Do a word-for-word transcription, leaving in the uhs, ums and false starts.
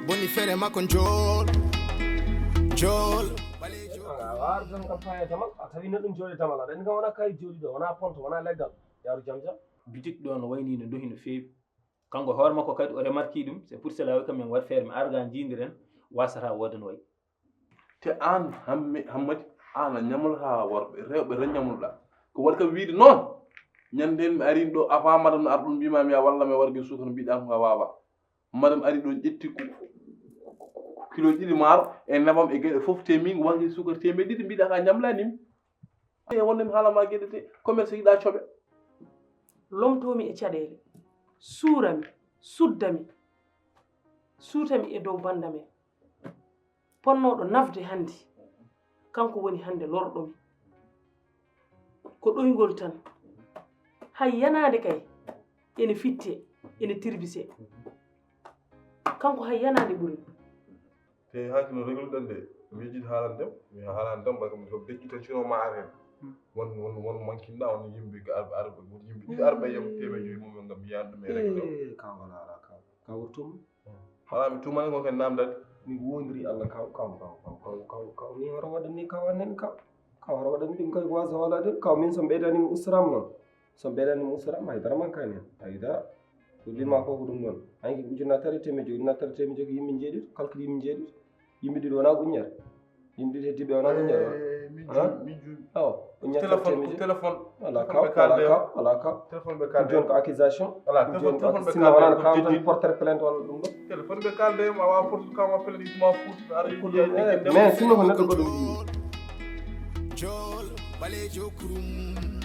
Boni feere makko njool, njool. A waara tan kam fayata ma a tawi neɗɗo jooɗi tamal aɗa anndi kam wona kay jooɗi ɗo wona ponto wona leggal. Yaaru jam jam. Bitik ɗo no wayni no dohi no feewi. Kanko hoore makko kadi o remarki ɗum, c'est pour cela wi kam min waɗ feere mi arga jiidiren wasata wooda no wayi. Te aan hammadi aan a ñamlata worɓe rewɓe tan ñamluɗa. Ko waɗi kam wiide noon, ñande heen mi arii ɗo avant madame no ar ɗum mbima mi a walla mi warge suukar mbiɗa ko a wawa. Madame ari ɗon ƴetti kilo ɗiɗi maaro e nebam e geɗe fof te min warge suukar temeɗe ɗiɗi mbiɗa ka ñamlanimi. E wonde mi haalama geɗe te commerce yiɗa coɓe. Lomtomi e caɗeele, suurami, suddami, suutami e dow banndam en. Ponnooɗo nafde hannde, kanko woni hannde lorɗomi. Ko ɗoyngol tan. Hay yanaande kay ene fitte, ene tirbise. Kanko hay yanaande ɓuri. Te hankino regluɗen de miijid haalande mi haalande tan baka mi soɓe decci tan sino ma ar hen won won won mankinɗa won yimɓe arɓe arɓe won yimɓe ɗiɗi arɓe yom temeɗe joyi mum ngam yiyani ɗum e reglo. Kaw wala ala kaw kaw wurtum. Wala mi tumani ko ken namdade. Mi wondiri allah kaw kaw kaw kaw kaw kaw kaw ni hoto waɗa ni kaw annen kaw. Kaw hoto waɗa ni ɗum koye ko wasa hoolade kaw min so ɓeydanimi usram noon. So ɓeydanimi usram haydara mankani hen haydara. Ko mbima ko ko ɗum ɗon hanki ujunnaji tati e temeɗe joyi ujunnaji tati e temeɗe joyi ko yimɓe jeeɗiɗo calcul yimɓe jeeɗiɗo. Yimɓe ɗiɗi wona ko uññere. Yimɓe ɗiɗi heddiɓe wona ko uññere. Min juum min juum. Awa uññere tati e temeɗe joyi. Téléphone Ala kaw ala kaw ala kaw. Téléphone ɓe kalde. Joni ko accusation. Ala téléphone téléphone ɓe Sinno wonano kalde. kawtan portere plainte walla ɗum ɗo. Téléphone ɓe kalde ma wa porte kama plainte ma fuuti aɗa Mais sinno ko neɗɗo ko ɗum yiɗi. Njool, ɓaleejo kurum.